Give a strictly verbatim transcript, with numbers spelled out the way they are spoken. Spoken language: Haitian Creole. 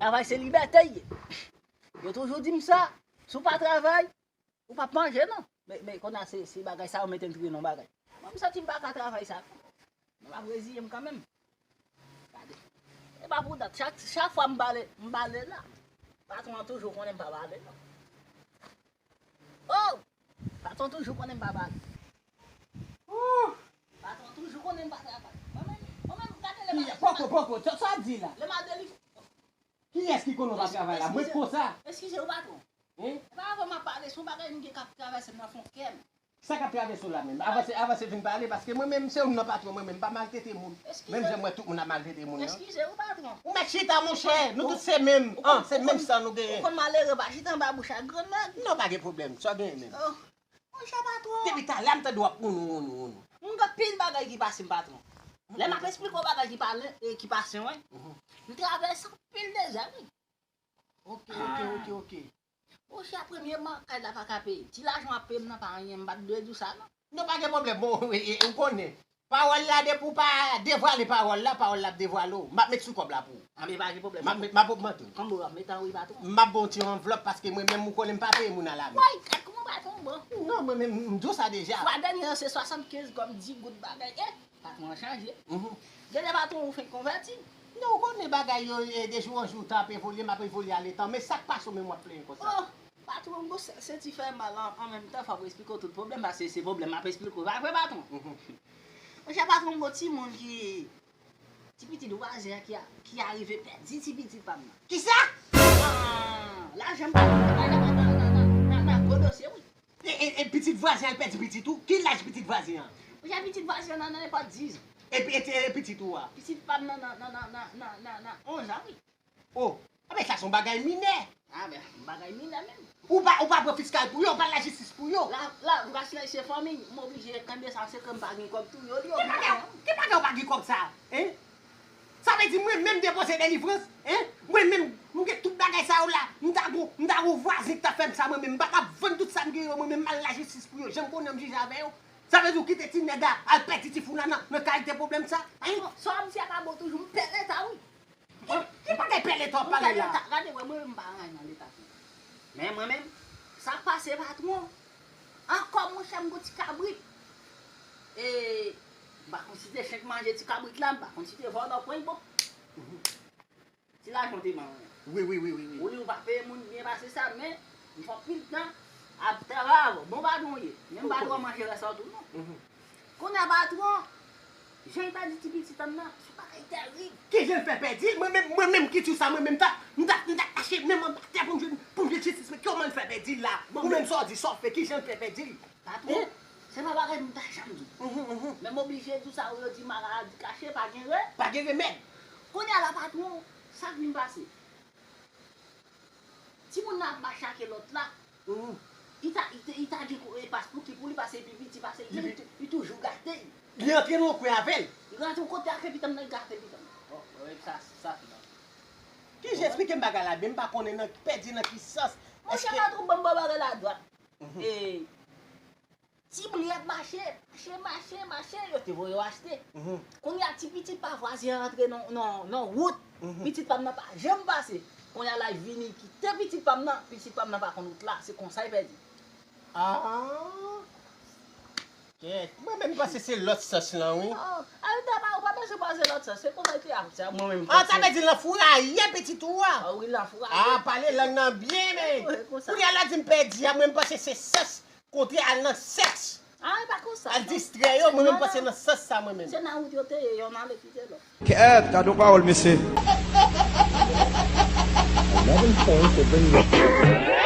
Travay se libète l ye. Yo toujou di m sa, si w pa travay, ou p ap manje non. Men, men kounye a se, se bagay sa yo mete l triye nan bagay. Mwen, m santi m pa ka travay sa non. Men m ap reziye m kanmenm. Gade. E pa pou dat, chak, chak fwa m pale, m pale la. Patwon an toujou konnen m pa pale non. Oh! Patwon toujou konnen m pa pale. Patwon toujou konnen m pa travay. Mwen menm, mwen menm, gade lè m ap, poko, poko, sa w ap di la? Lè m ap delivre. Kiyès ki konnen w pa travay la? Mwen konsa. Eskize w, patwon. Hein? E pa avè w m ap pale, se yon bagay m gen k ap travèse m nan fon kè m. Sa k ap travèse w la menm? Avanse, avanse vin pale, paske mwen menm, se ou m nan patwon, mwen menm, m pa maltrete moun. Menm jan m wè tout moun ap maltrete moun nan. Eskize w, patwon. Ou mèt chita, monchè, nou tout se menm, an, se menm san nou genyen. Ou konn malere pa chita anba bouch ak grann nèg. Non, pa gen pwoblèm, sa w genyen menm? Oh, monchè patwon. Depi talè a m tande w ap wounou, wounou, wounou. M gen anpil bagay ki pase m, patwon. Lè m ap esplike w bagay ki pale, e ki pase, wi. M travèse anpil dezè, wi. Ok, ok, ok, ok. Monchè, premyèman, kay la pa ka peye. Ti lajan w ap peye m nan pa anyen, m pa t dwe di w sa non. Non, pa gen pwoblèm. Bon, e, e, ou konnen. Pawòl la, depi w pa devwale pawòl la, pawòl la ap devwale w. M ap met sou kòb la pou ou. Anben, pa gen pwoblèm. M ap met, m ap ogmante w. Konbo w ap met an wi, patwon? M ap ba w ti anvlòp paske mwen menm ou konnen m pa peye moun a la men. Woy, gad kòman patwon bon. Non, mwen menm, m di w sa deja. Fwa dènye an, se swasannkenz kòb, di goud bagay. E, patwon an chanje. Genlè patwon ou fenk konvèti. Non, ou konnen bagay yo, e, de jou an jou, tan ap evolye, m ap evolye a letan. Men sa k pase w menm w ap plenyen konsa? Oh, patwon, bon, se, se ti fè mal an, an menm tan, fò w esplike w tout pwoblèm, paske se pwoblèm m ap esplike w. Pa vre, patwon? Monchè, patwon, gon timoun ki, ti pitit vwazen an ki a, ki arive pèdi ti pitit pa m nan. Kisa? Ah, lajan m pa nan, nan, nan gwo dosye, wi. E, e, e pitit vwazen an al pèdi pitit ou? Ki laj pitit vwazen an? Monchè, pitit vwazen an nan nenpòt diz an. E, e, e pitit ou a? Pitit pa m nan, nan, nan onz an, wi. Oh, anben sa se yon bagay minè. Ah, ben, bagay minè menm. Ou pa, ou pa pran fiskal pou yo, ou pa al lajistis pou yo. La, la, gras la se fanmi, m oblije kenbe sa, se ke m pa gen kòb touye yo, li oblije. Ki bagay, ki bagay ou pa gen kòb sa, hein? Sa vle di mwen menm depoze delivrans, hein? Mwen menm, m gen tout bagay sa yo la, m ta gon, m ta gon vwazen ki ta fè m sa mwen menm, m pa ka vann tout sa m gen yo mwen menm, m al lajistis pou yo, jan m konnen m jije avè yo. Sa vle di ou kite ti nèg la al pèdi ti fou la nan, nan kalite pwoblèm sa, hein? Sa w ap di a pa bon toujou, m pè leta wi. Ki, ki bagay pè leta w ap pale la? Gade, wè, mwen menm m pa anyen nan leta tou. Men mwen menm, sa k pase patwon? Ankò monchè m gon ti kabrit. E, m pa konn si te chen k manje ti kabrit la, m pa konn si te vòlò pran l, bon. Ti lajan w te ban mwen. Wi, wi, wi, wi, wi. Ou li ou pa peye moun byen pase sa, men m fè anpil tan ap travay avè w. Bon patwon w ye. Men m pa twò manje rès sa w tou non. Kounye a patwon, jan l pèdi ti pitit an nan, se yon bagay tèrib. Kijan l fè pèdi l? Mwen menm, mwen menm ki di w sa, mwen menm ta, m ta, m ta tache men m anba tè pou m jwenn, pou m jwenn jistis, men kòman l fè pèdi l la? Ou menm sa w di, sa w fè, kijan l fè pèdi l? Patwon, se pa bagay m ta janm di. Men m oblije di w sa, yo di maladi kache, pa gen re. Pa gen remèd. Kounye a la patwon, sa k vin pase? Timoun nan ap mache ak lòt la. Li ta, li te, li ta gen ko-, e, paspouki pou li pase pi piti pase li, li tou-, li toujou gate l. Li antre nan yon kwen avè l. Li rantre yon kote ak pitit an nan, li gate pitit an nan. Bon, bon, e sa, sa fini. Kijan, esplike m bagay la byen, m pa konnen nan, pèdi nan ki sans. Monchè, èske patwon ban m bon bagay la dwat. E, timoun yo ap mache, mache, mache, mache, yo te voye yo achte. Kounye a ti pitit pa vwazen an rantre nan, nan, nan wout. Pitit pa m nan pa janm pase. Kounye a l al vini kite pitit pa m nan, pitit pa m nan pa konn wout la, se konsa l pèdi. Ah. Kèt, mwen menm m panse se lòt sans lan wi. Ah, Alda pa, ou pa bezwen panse lòt sans, se konsa l te ap sa, mwen menm m panse. Ah, sa vle di l anfouraye pitit ou a? Ah wi, l anfouraye. Ah, pale lang nan byen, men. Wi, konsa. Kounye a l a di m pèdi a, mwen m panse se sans. Kontre al nan sèks. Ah, e pa konsa. Al distrè yo, mwen menm panse nan sans sa mwen menm. Se nan wout yo te ye, yonn ale kite lòt. Kèt, gad yon pawòl, mesye. Eleven points have been